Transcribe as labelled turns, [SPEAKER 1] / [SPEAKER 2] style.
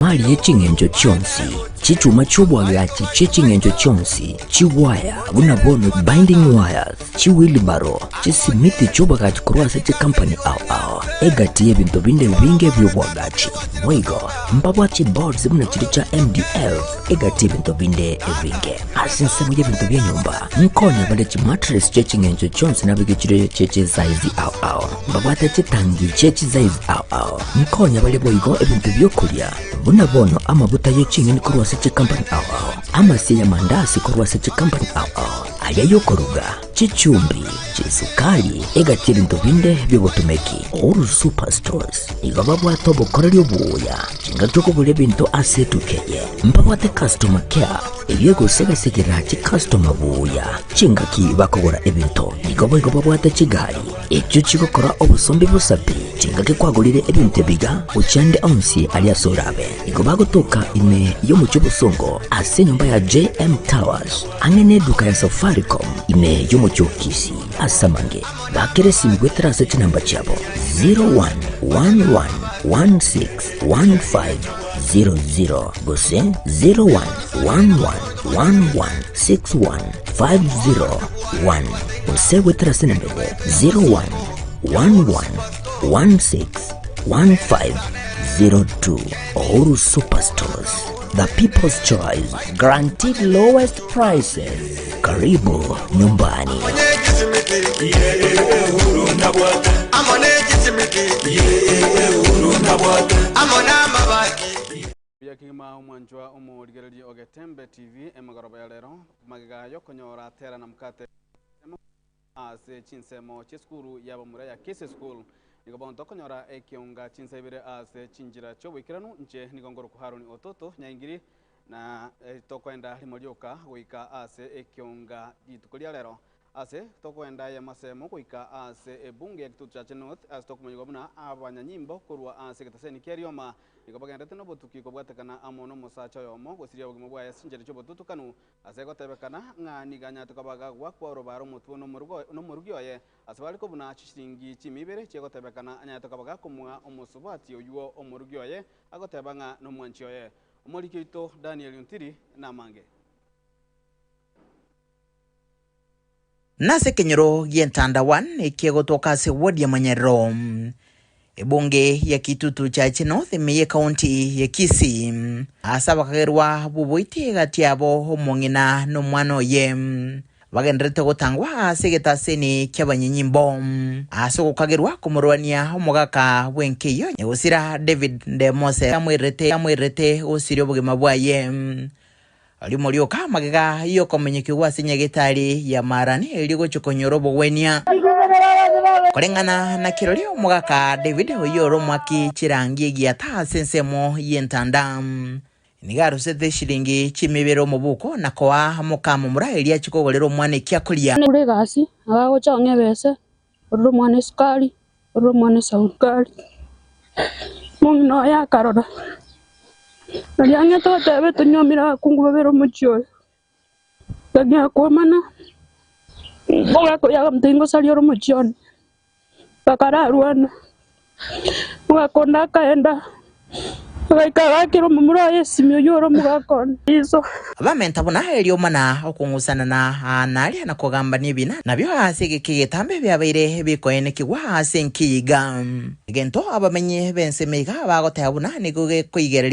[SPEAKER 1] Chimisumari ye ching'encho chionsi, chichuma chi'oboagachi chie ching'encho chionsi, chiwaya buna bono binding wires, chiwheelbarrow, chisimiti chi'oboagachi korwa ase chikampani ao ao, egati y'ebinto binde ebinge bi'oboagachi. Boigo, mbabwate chiboards buna chiria chia MDF, egati y'ebinto binde ebinge. Ase ensemo y'ebinto bia nyomba, nkonya bare chimattress chie ching'encho chionsi nabegechire chie chisize ao ao. Mbabwate chitangi chie chisize ao ao. Nkonya bare boigo ebinto bi'okoria, buna bono amaguta ye ching'eni korwa ase chikampani ao ao, amasie y'amandasi korwa ase chikampani ao ao, aria y'okoruga, chichumbi, chisukari, egati y'ebinto binde bi'obotomeki. Uhuru Superstores nigo babwate obokoreri obuya chingaki okogora ebinto ase etuka eye. Mbabwate customer care eyio egosegasegera chicustomer buya chingaki bakogora ebinto. Nigo boigo babwate chigari echio chigokora obosombi bosa pi chingaki kwagorire ebinto ebiga gochia ande onsi aria ase orabe. Nigo bagotoka ime y'omochie obosongo ase enyomba ya JM Towers ang'e neduka ya Safaricom ime y'omochie o Kisii. Ase amange bakere esimi goetera ase chinamba chiabo 0111161500 gose 0111161501 gose goetera ase enamba ende 0111161502. Uhuru Superstores, the people's choice, guaranteed lowest prices. Karibu nyumbani.
[SPEAKER 2] Buya kegima omwanchwa omorigereria o Getembe TV emegoroba ya rero, magega yokonyora tera na mkate ase chinsemo chiesukuru y'abamura ya Kisii School. Nigo bono tokonyora ekionga chinsa ibere ase chinchera chi'oboikeranu, inche nigo nkorokwa Haroni Ototo Nyaingiri, na tokoenda rimo rioka goika ase ekionga rituko ria rero. Ase tokoenda ay'amasemo goika ase ebunge ya Kitutu Chache North, ase tokomanyigwa buna abanyanyimbo korwa ase egetaseni kia Rioma nigo bagenderete nobotuki kobwatekana amo nomosacha oyomo gosiria obogima bwaye ase chinchera chi'obotutukanu ase gotebekana ng'a nigo anyarete koba gagwakwa orobaro omotwe nomorugi oye ase bare kobuna chishilingi chimia ibere chiegotebekana anyarete koba gakomoa omosubati oyio omorugi oye agoteba ng'a nomwanchi oye. Omoriki oito Daniel Ontiri namange.
[SPEAKER 3] Nase ekenyoro gi'Entanda 1 ekegotoka ase ward ya Manyerero, ebunge ya Kitutu Chache North ime y'ecounty ya Kisii, ase abakagerwa b'oboiti egati yabo omong'ina na omwana oye bagendererete gotangwa ase egetaseni ki'abanyinyimbo ase ogokagerwa komorwania omogaka bw'enka eyio nyagosira David Ndemose amwererete gosiria obogima bwaye. Rimo rioka amagega y'okomenyekigwa ase nyagetari ya Maarani erio gochia konyora obogwenia. Koreng'ana na kirori omogaka David oyio ore omoaki chirangi egiata ase ensemo y'entanda, nigo arusete eshilingi chimia ibere omobuko na koa mokamomura erio achie kogorera omwana ekiakoria.
[SPEAKER 4] Ore egasi, agagocha ong'e ebese, orore omwana esukari, orore omwana esukari. Omong'ina oye akarora, nario ang'ete goteba tonyuomire abakungu babere omochie oyo, tang'ea kwomana, omogaka oyio akamotebia ngosaria ore omochie one, bakararwana. Omogaka onde akaenda, agaika agakera omomura oye esimi oyio ore omogaka one iso.
[SPEAKER 3] Bamenta buna erioma na okong'usana na aa na aria na kogambania ebina, nabio ase egeka egetambe biabeire bikoenekigwa ase enkiiga. Egento abamenyi b'ensemo iga bagoteba buna nigo gekoigereria.